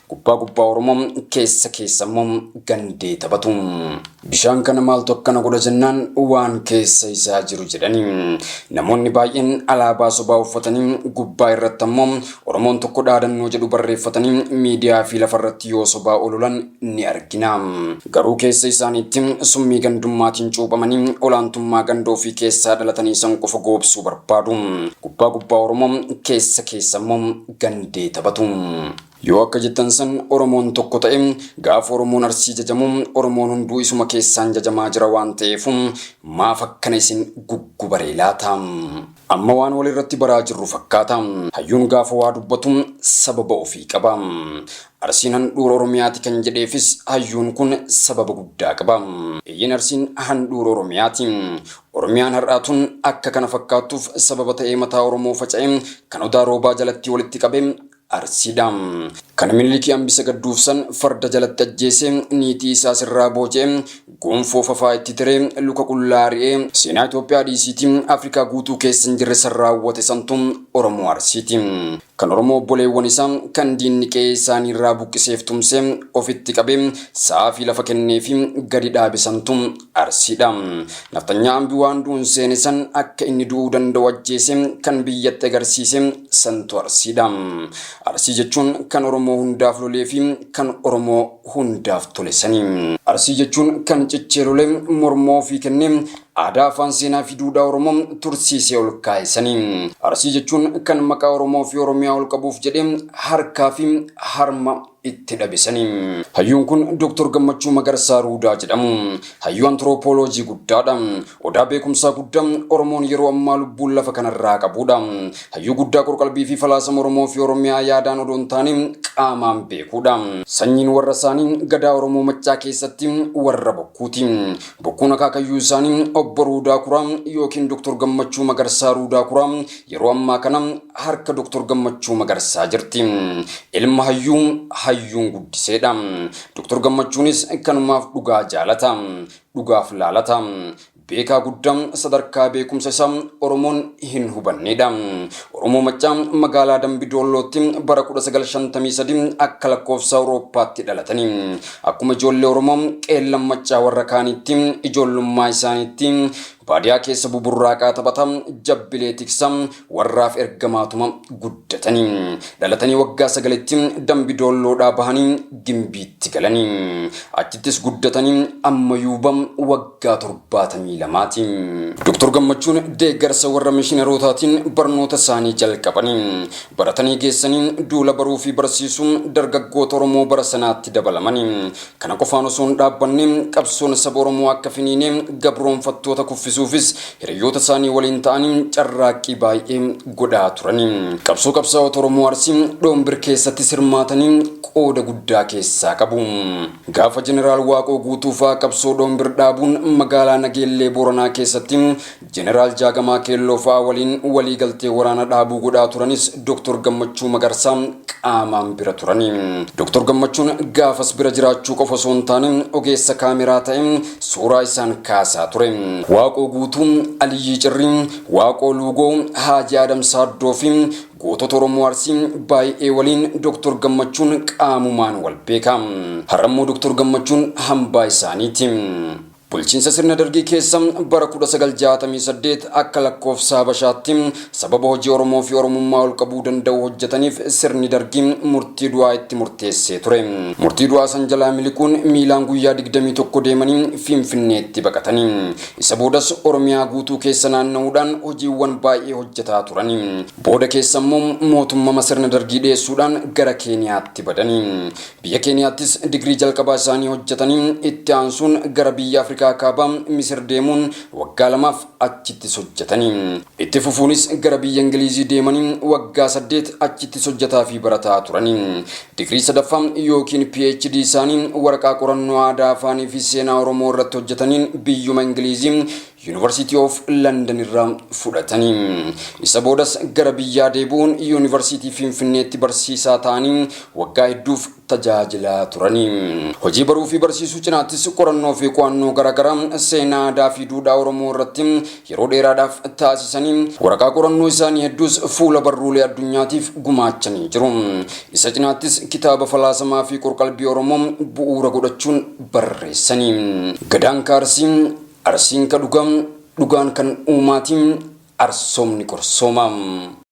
Gubbaa gubbaa Oromoo, keessa keessa immoo gandee taphatu. Bishaan kana maaltu akkana godha jennaan waan keessa isaa jiru jedhani. Namoonni baay'een alaabaa sobaa uffatanii gubbaa irratti ammoo Oromoon tokko dhaadannoo jedhu barreeffatanii miidiyaa fi lafarratti yoo sobaa ololan ni argina. Garuu keessa isaaniitti summii gandummaatiin cuuphamanii olaantummaa ganda ofii keessaa dhalatanii san qofa goobsuu barbaadu. Gubbaa gubbaa Oromoo, keessa keessa immoo gandee taphatu. Yoo akka jettan san Oromoon tokko ta'e, gaafa Oromoon Arsii jajamu Oromoon hunduu isuma keessaan jajamaa jira waan ta'eefu maaf akkana isin guggubaree laata? Amma waan walirratti baraa jirru fakkaata. Hayyuun gaafa waa dubbatu sababa ofii qaba. Arsiin handhuura Oromiyaati kan jedheefis hayyuun kun sababa guddaa qaba. Eeyyeen, Arsiin handhuura Oromiyaati. Oromiyaan har'aa tun akka kana fakkaattuuf sababa ta'ee mataa Oromoo faca'e kan Odaa Roobaa jalatti walitti qabe Arsiidha. Kan Minilikii hambisa gadduuf san farda jalatti ajjeese, niitii isaa sirraa booji'e, gonfoo fafaa itti tiree, luka qullaa ari'ee, seenaa Itoophiyaa dhiisiitii Afrikaa guutuu keessa hin jirre san raawwate santu Oromoo Arsiiti. Kan Oromoo obboleewwan isaa kan diinni qe'ee isaanii irraa buqqiseef tumsee ofitti qabee sa'aa fi lafa kenneefii gadi dhaabe santu Arsiidha. Nafxanyaa hambi waan du'u hin seene san akka inni du'uu danda'u ajjeesee kan biyyatti agarsiise santu Arsiidha. Arsii jechuun kan Oromoo hundaaf lolee fi kan Oromoo hundaaf tole sani. Arsii jechuun kan cichee lolee morma ofii kennee aadaa, afaan, seenaa fi duudhaa Oromoo tursiisee ol kaa'e sani. Arsii jechuun kan maqaa Oromoo fi Oromiyaa ol qabuuf jedhee harkaa fi harma itti dhabe sani. Hayyuun kun Dr. Gammachuu Magarsaa Ruudaa jedhamu. Hayyuu antiroopooloojii guddaadha. Odaa beekumsaa guddaa Oromoon yeroo ammaa lubbuun lafa kanarraa qabuudha. Hayyuu guddaa qorqalbii fi falaasama Oromoo fi Oromiyaa yaadaan odoo hin taane qaamaan beekuudha. Sanyiin warra isaanii Gadaa Oromoo Maccaa keessatti warra Bokkuuti. Bokkuun akaakayyuu isaanii Obbo Ruudaa Kuraa yookiin Dr. Gammachuu Magarsaa Ruudaa Kuraa yeroo ammaa kana harka Dr. Gammachuu Magarsaa jirti. Ilma hayyuu hayyuun guddiseedha. Dr. Gammachuunis kanumaaf dhugaa jaalata. Dhugaaf laalata. Beekaa guddaa sadarkaa beekumsa isaa Oromoon hin hubanneedha. Oromoo Maccaa magaalaa Dambi Doollootti bara 1953 akka lakkoofsa Awurooppaatti dhalatani. Akkuma ijoollee Oromoo Qeellam Maccaa warra kaaniitti ijoollummaa isaaniitti baadiyaa keessa buburraaqaa taphata, jabbilee tiksa, warraaf ergamaatuma guddatani. Dhalatanii waggaa 9tti Dambi Doolloodhaa bahanii Gimbiitti galani. Achittis guddatanii amma yuuba waggaa 72ti. Dr. Gammachuun deeggarsa warra mishiinarootaatiin barnoota isaanii jalqabani. Baratanii geessanii duula baruu fi barsiisuu dargaggoota Oromoo bara sanaatti dabalamani. Kana qofaan osoo hin dhaabbanne qabsoon saba Oromoo akka finiinee gabroomfattoota kuffisuufis hiriyoota isaanii waliin ta'anii carraaqqii baay'ee godhaa turani. Qabsoo qabsaa'ota Oromoo Arsii Dhoombir keessattis hirmaatanii qooda guddaa keessaa qabu. Gaafa Jeneraal Waaqoo Guutuu fa'aa qabsoo Dhoombir dhaabuun magaalaa Nageellee Booranaa keessatti Jeneraal Jaagamaa Keelloo fa'aa waliin walii galtee waraana dhaabuu godhaa turanis Dr. Gammachuu Magarsaa qaamaan bira turani. Dr. Gammachuun gaafas bira jiraachuu qofa osoo hin taane ogeessa kaameraa ta'e suuraa isaan kaasaa ture. Waaqoo Guutuu, Aliyyii Cirrii, Waaqoo Luugoo, Haajii Adam Saaddoo fi gootota Oromoo Arsii baay'ee waliin Dr. Gammachuun qaamumaan wal beeka. Har'ammoo Dr. Gammachuun hambaa isaaniiti. Bulchiinsa sirna Dargii keessa bara 1968 akka lakkoofsa Habashaatti sababa hojii Oromoo fi Oromummaa ol qabuu danda'u hojjetaniif sirni Dargii murtii du'aa itti murteessee ture. Murtii du'aa san jalaa miliquun miilaan guyyaa 21 deemanii Finfinneetti baqatanii. Isa boodas Oromiyaa guutuu keessa naanna'uudhaan hojiiwwan baay'ee hojjetaa turani. Booda keessa immoo mootummama sirna Dargii dheessuudhaan gara Keeniyaatti badani. Biyya Keeniyaattis digirii jalqabaa isaanii hojjetanii itti aansuun gara biyya Afrikaa Kaabaa Misir deemuun waggaa 2f achittis hojjetanii. Itti fufuunis gara biyya Ingiliizii deemanii waggaa 8 achittis hojjetaa fi barataa turanii. Digirii sadaffaa ykn PhD isaanii waraqaa qorannoo aadaa, afaanii fi seenaa Oromoo irratti hojjetaniin biyyuma Ingiliizii University of London irraa fudhatanii. Isa boodas gara biyyaa deebi'uun Yuunivarsiitii Finfinneetti barsiisaa ta'anii waggaa hedduuf tajaajilaa turanii. Hojii baruu fi barsiisuu cinaattis qorannoo fi qo'annoo garaagaraa seenaa, aadaa fi duudhaa Oromoo irratti yeroo dheeraadhaaf taasisanii waraqaa qorannoo isaanii hedduus fuula barruulee addunyaatiif gumaachanii jiru. Isa cinaattis kitaaba falaasamaa fi qorqalbii Oromoo bu'uura godhachuun barreessanii. Gadaan ka Arsii, Arsiin ka dhugaa, dhugaan kan uumaatiin, arsoomni qorsooma.